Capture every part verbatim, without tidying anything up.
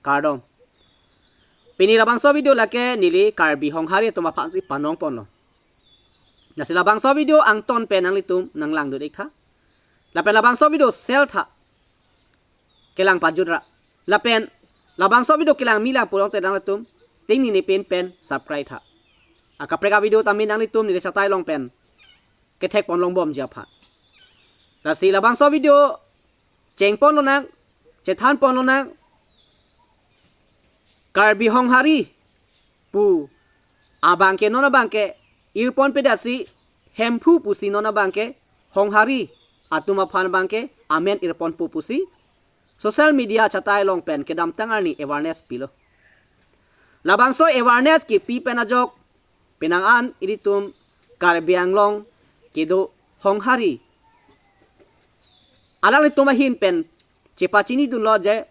Kardom. Pini labangso video lake neli Karbi Honghari atum aphansi panong ponlo. Lasi labangso video angton pen nanglitum nanglang dut ik tha. Lapen labangso video share tha, kelang pajut ra. Lapen labangso video kelang milang pulote nanglitum tingni ne pin pen subscribe tha. Akaprek a-video tame nanglitum neli chatai along pen kethek pon longbomji aphan. Lasi labangso video cheng ponlonang, chethan ponlonang, Karbi Honghari pu abangke non abangke irpon pedasi Hemphu pusi non abangke Honghari atum aphan abangke amen irponpo pusi social media chatai along pen kedamtang arni awareness pilo. Labangso awareness kepi pen ajok penang an ilitum Karbi Anglong kedo Honghari alanglitum ahin pen chepachinidunlo je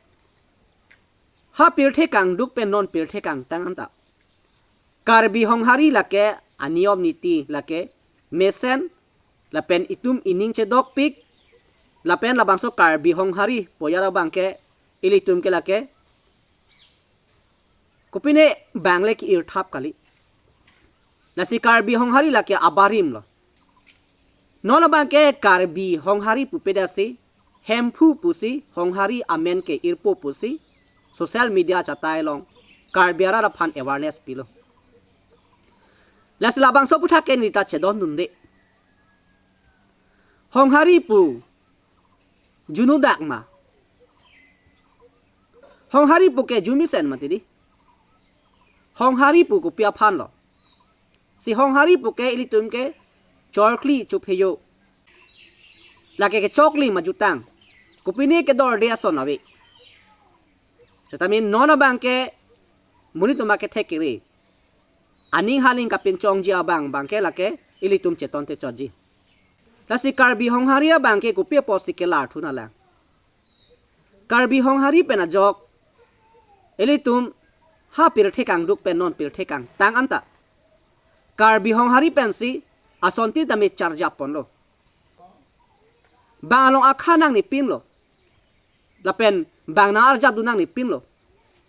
ha pirthe kangduk pen non pirthe kangtang anta Karbi Honghari lake aniyom niti lake mesen lapen itum ining chedokpik lapen labangso Karbi Honghari pu ajat abangke ilitum ke lake kopine bang le ke-irthap kali. Lasi Karbi Honghari lake abarim lo. Non abangke Karbi Honghari pu pedasi Hemphu pusi Honghari amen ke irpo pusi social media chatai along Karbi arat aphan awareness pilo. Lasi labangso aputhak ke neli ta chedondunde. Honghari pu junudak ma? Honghari pu ke jumisen mati di. Honghari pu kopi aphan lo? Si Honghari pu ke ilitum ke chorkli chopheyo, lake kechoklim ajutang, kopine kedorde ason ave. Setame non abangke monit atum akethek kere aning haling kapinchongji abang abangke lake ilitum cheton te chotji. Lasi Karbi Honghari abangke kopi apotsi kelar thunalang? Karbi Honghari pen ajok ilitum ha pirthe kangduk pen non pirthe kangtang anta Karbi Honghari pensi asonti tame charjap ponlo. Bang along akha nangnepinlo. Lapen bang nang-arjapdun nangnepinlo.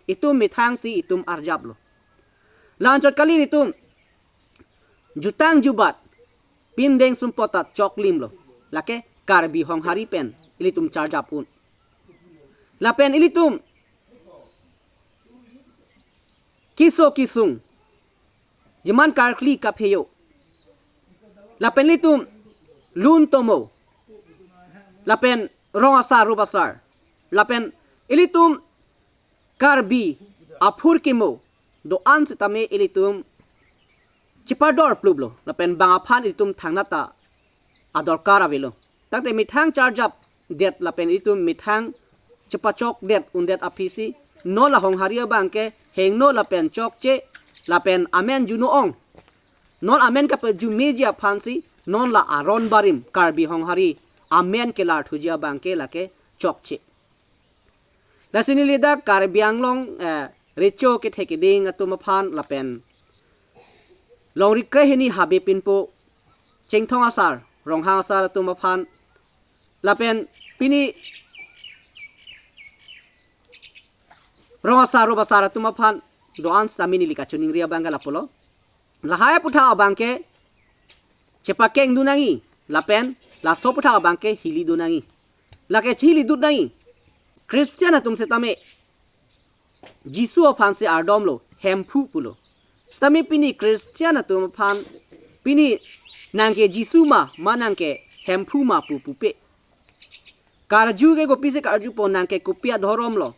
Itum methangsi itum arjaplo. La-anchot kali ilitum jutang jubat pindeng sumpot ta choklimlo. Lake Karbi Honghari pen ilitum charjap un. Lapen ilitum keso kesung jeman karkli kapheyo, lapen ilitum lun tomo, lapen rong asar rup asar, lapen ilitum Karbi aphurkimo do-an setame ilitum chepador pluplo, lapen bang aphan ilitum thangnat ta adorkar avelo. Tangte methang charjapdet lapen itum methang chepachokdet undet aphisi non la Honghari abangke hingno lapen chokche lapen amen juno-ong. Non amen kapajumeji aphansi non la aron barim Karbi Honghari amen kelar thuji abangke lake chokche. Lasi neli dak Karbi Anglong, eh, recho kethe keding atum aphan lapen longri krehini habe pinpo Chinthong asar, Ronghang asar atum aphan, lapen pini rong asar rup asar atum aphan do-an setame neli kachiningri abang ke lapulo. Lahai aputhak abangke chepakengdun nangji lapen laso aputhak abangke hilidun nangji. Lake chihilidun nangji. Christian atum setame Jisu aphansi ardomlo, Hemphu pulo. Setame pini Christian atum aphan pini nangke Jisu ma, ma nangke Hemphu ma pu pupe. Karju ke kopisi karjupo, nangke kopi adhorom lo?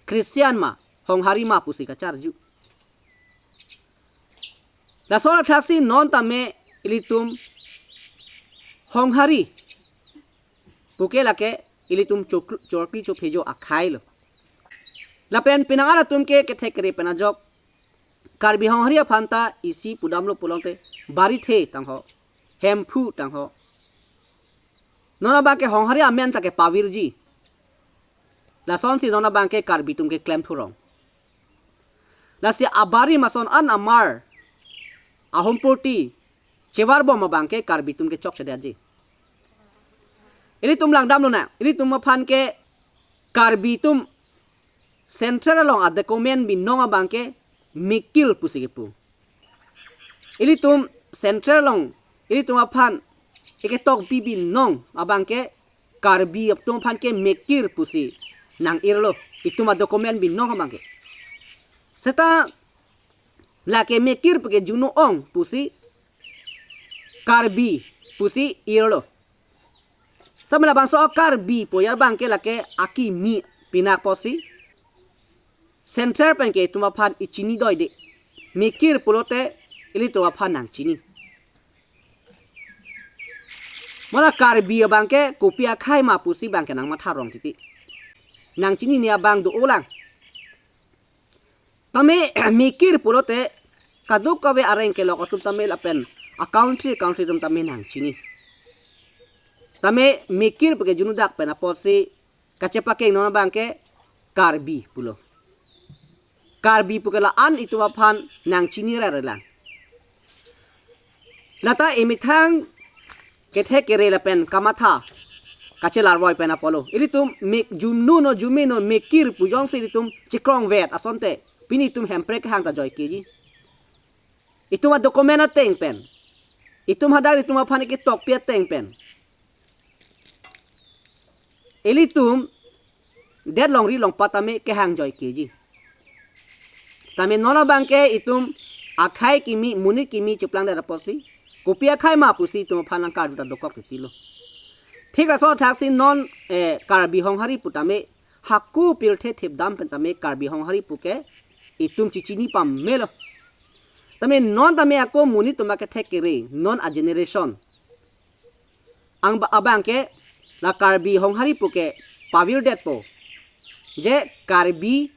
Christian ma, Honghari ma pusi kacharju. Lason athaksi non tame ilitum Honghari puke lake ilitum chok-, chorkli chophejo akhai lo. Lapen penang an atum ke kethe kere pen ajok Karbi Honghari aphan ta isi pudamlo pulote Barithe tangho, Hemphu tangho. Non abangke Honghari amen ta kepavirji. Lasonsi non abangke Karbi atum keklem thurong. Lasi abarim ason an amar ahomporti chevarbom abangke Karbi atum ke chokchedetji. Ilitum langdamlonang, ilitum aphan ke Karbi atum Central along a-document binong abang ke Mikir pusi kipu. Ilitum Central along ilitum aphan eketok bibinong abang ke Karbi atum aphan ke Mikir pusi nang-irlo, itum a-document binong abang ke. Seta lake Mikir pu ke juno ong pusi Karbi pusi irlo. Samela bangso Karbi pu abang ke lake akimi pinak pusi Central pen ke itum aphan ichinidoi de. Mikir pulote ilitum aphan nangchini. Mona Karbi abang ke kopi akhei ma pusi abang ke nangmatha rong titi. Nangchinine abang do-olang. Tame Mikir pulote kadokave areng kelok atum tame lapen a-country country atum tame nangchini. Tame Mikir pu ke juno dak pen apotsi kachepakeng non abang ke Karbi pulo. Karbi pu ke la-an itum aphan nangchini rairelang. Lata emethang kethek kere lapen kamatha kachelarvoi pen apotlo. Ilitum Mik, jumnu no jumi no Mikir pu jongsi ilitum chikrongvet asonte pini itum Hemprek kehang ta joikeji. Itum a-document ateng pen, itum hadak itum aphan eketokpi ateng pen, ilitum det longri longpat tame kehang joikeji. Tame non abang ke itum akhei kimi, monit kimi chiplang det apotsi kopi akhei ma pusi itum aphan lang karju ta dokok titilo. Thik laso athaksi non, eh, Karbi Honghari pu tame hako pirthe thepdam pen tame Karbi Honghari pu ke itum chichini pamelo. Tame non tame ako monit atum akethek kere non a-generation ang ba-, abang ke la Karbi Honghari pu ke pavirdetpo. Je Karbi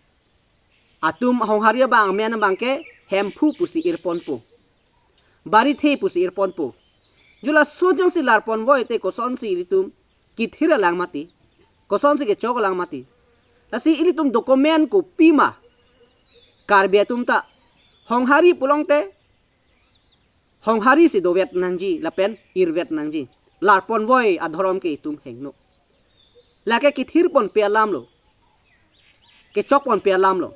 atum Honghari abang amen abang ke Hemphu pusi irponpo, Barithe pusi irponpo. Ju lason jongsi larponvoi te kosonsi ilitum kithir alang mati, kosonsi kechok alang mati. Lasi ilitum document kopi ma Karbi atum ta Honghari pulote Honghari si dovet nangji lapen irvet nangji. Larponvoi adhorom ke itum hingno. Lake kithirponpe alamlo, kechokponpe alamlo.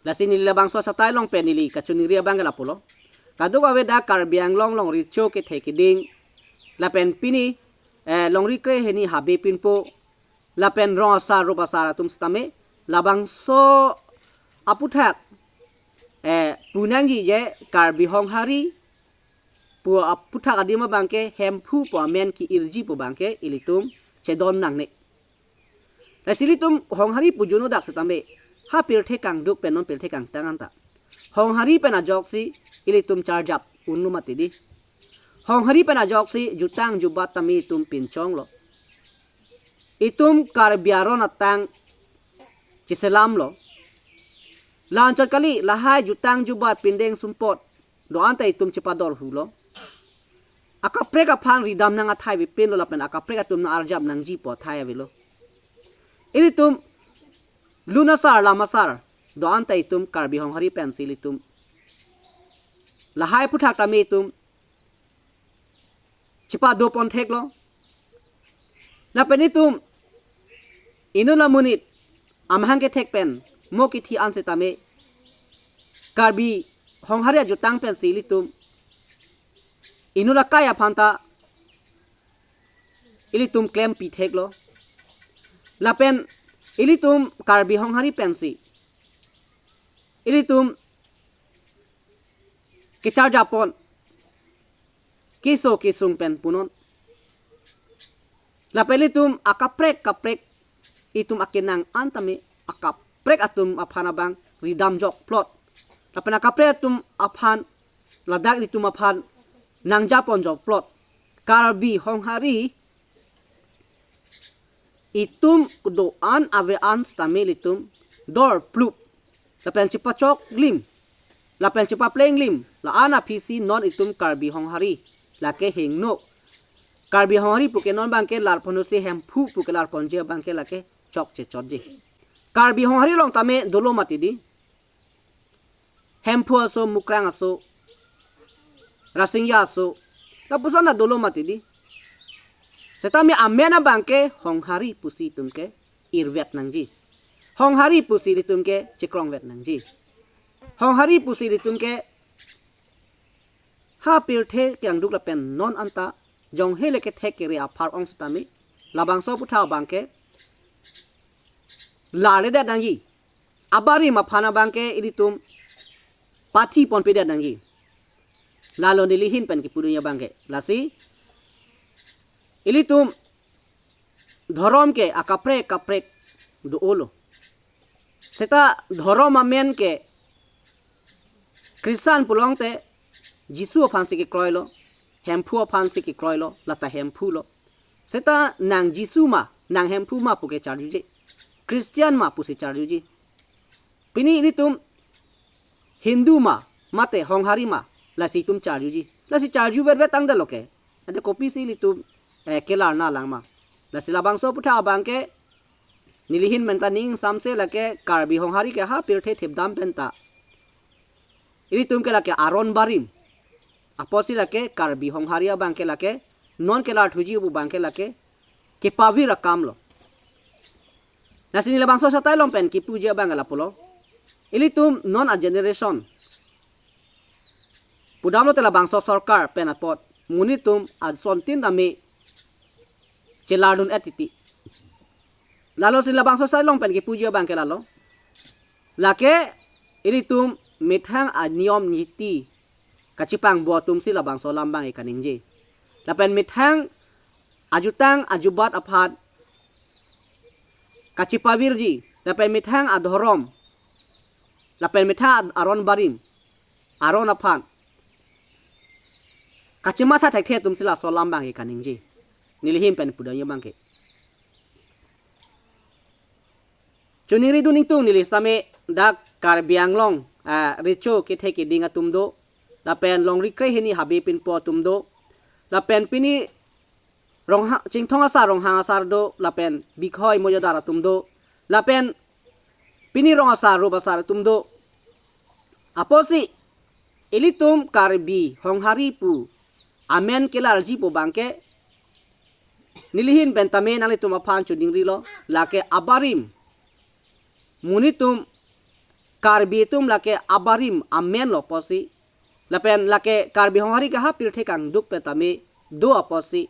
Lasi neli labangso asatai along pen neli kachiningri abang ke lapulo. Kadokave dak Karbi Anglong longri cho kethe keding lapen pini, eh, longri krehini habe pinpo lapen rong asar rup asar atum sitame labangso aputhak, eh, pu nangji je Karbi Honghari pu aputhak adim abang ke Hemphu pu amen ki-irji pu abang ke ilitum chedon nangne. Lasi ilitum Honghari pu juno dak sitame ha pirthe kangduk pen non pirthe kangtang anta Honghari pen ajoksi ilitum charjap unlo mati di. Honghari pen ajoksi jutang jubat tame itum pinchonglo. Itum Karbi aron atang chiselamlo. La-anchot kali, lahai jutang jubat pindeng sumpot do-an ta itum chipador hulo. Akaprek aphan ridam nang athai avepinlo lapen akaprek atum nang-arjap nangji pu athai avelo. Ilitum lun asar lam asar do-an ta itum Karbi Honghari pensi ilitum lahai aputhak tame itum chipadopon theklo. Lapen itum inut amonit amahang kethek pen mo kithi an sitame Karbi Honghari ajutang pensi ilitum inut akai aphan ta ilitum klempi theklo. Lapen ilitum Karbi Honghari pensi ilitum kecharjapon, keso kesung pen punon. Lapen ilitum akaprek kaprek itum akenang an tame akaprek atum aphan abang ridam jokplot. Lapen akaprek atum aphan ladak ilitum aphan nangjapon jokplot. Karbi Honghari itum kedo-an ave an sitame ilitum dor plup lapen chipachok lim lapen chipapleng lim la-an aphisi non itum Karbi Honghari lake hingno. Karbi Honghari pu ke non abang ke larponsi Hemphu pu ke larponji abang ke lake chokche chotji. Karbi Honghari along tame dolo mati di. Hemphu aso, Mukrang aso, Rasingja aso, lapuson ta dolo mati di. Sitame amen abang ke Honghari pusi itum ke irvet nangji. Honghari pusi ilitum ke chikrongvet nangji. Honghari pusi ilitum ke ha pirthe kangduk lapen non anta jonghe le kethek kere aphar ong setame labangso aputhak abang ke larledet nangji. Abarim aphan abang ke ilitum pathi ponpedet nangji. Lalo neli ahin pen kipudun abang ke. Lasi ilitum dhorom ke akaprek kaprek do-olo. Seta dhorom amen ke Khristan pulote Jisu aphansi kekroilo, Hemphu aphansi kekroilo, lata Hemphu lo. Seta nang Jisu ma, nang Hemphu ma pu ke charjuji. Khristian ma pusi charjuji. Pini ilitum Hindu ma, mate Honghari ma, lasi itum charjuji. Lasi charjuvetvet tangdetlo ke. Ante kopisi ilitum eh, kelar nanglang ma. Lasi labangso aputhak abang ke neli ahin pen ta ning samse lake Karbi Honghari ke ha pirthe thepdam pen ta ilitum ke lake aron barim. Apotsi lake Karbi Honghari abang ke lake non kelar thuji pu abang ke lake kepavir akam lo. Lasi neli labangso asai along pen kipuji abang ke lapulo. Ilitum non a generation pudamlote labangso sorkar pen apot monit atum asontin tame chelardun-et titi. Lalo si labangso asai along pen kipuji abang ke lalo. Lake ilitum methang aniyom niti kachepangbo atumsi labangso alam abang ke kaningje. Lapen methang ajutang ajubat aphan kachepavirji, lapen methang adhorom, lapen methang aron barim, aron aphan kachematha thekthe atumsi laso alam abang ke kaningje. Neli ahin pen pudun abang ke. Choningridun ingtung, neli sitame dak Karbi Anglong, ah, recho kethe keding atum do, lapen longri krehini habe pinpo atum do, lapen pini Rongha-, Chinthong asar, Ronghang asar do, lapen Bikhoi Mojadar atum do, lapen pini rong asar, rup asar atum do. Apotsi ilitum Karbi Honghari pu amen kelarji pu abang ke neli ahin pen tame nanglitum aphan choningrilo, lake abarim. Monit atum, Karbi atum lake abarim amen lo apotsi. Lapen lake Karbi Honghari ke ha pirthe kangduk pen tame do apotsi.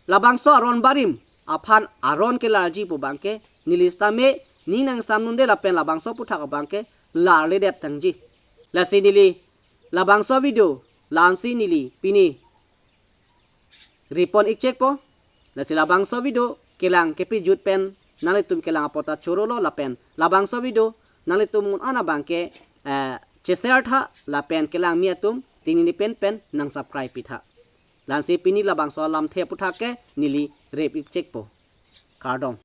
Labangso aron barim aphan aron kelarji pu abang ke neli sitame ning nangsamnunde lapen labangso aputhak abang ke larledet nangji. Lasi neli labangso video la-ansi neli pini repon-ik chekpo. Lasi labangso video kelang kepajut pen nanglitum kelang apot ta chorolo lapen labangso video nanglitum un-an abang ke, eh, che-share tha lapen kelangmi atum tinini pen pen nang subscribe pitha. La-ansi pini labangso alamthe aputhak ke neli rep-ik chekpo. Kardom.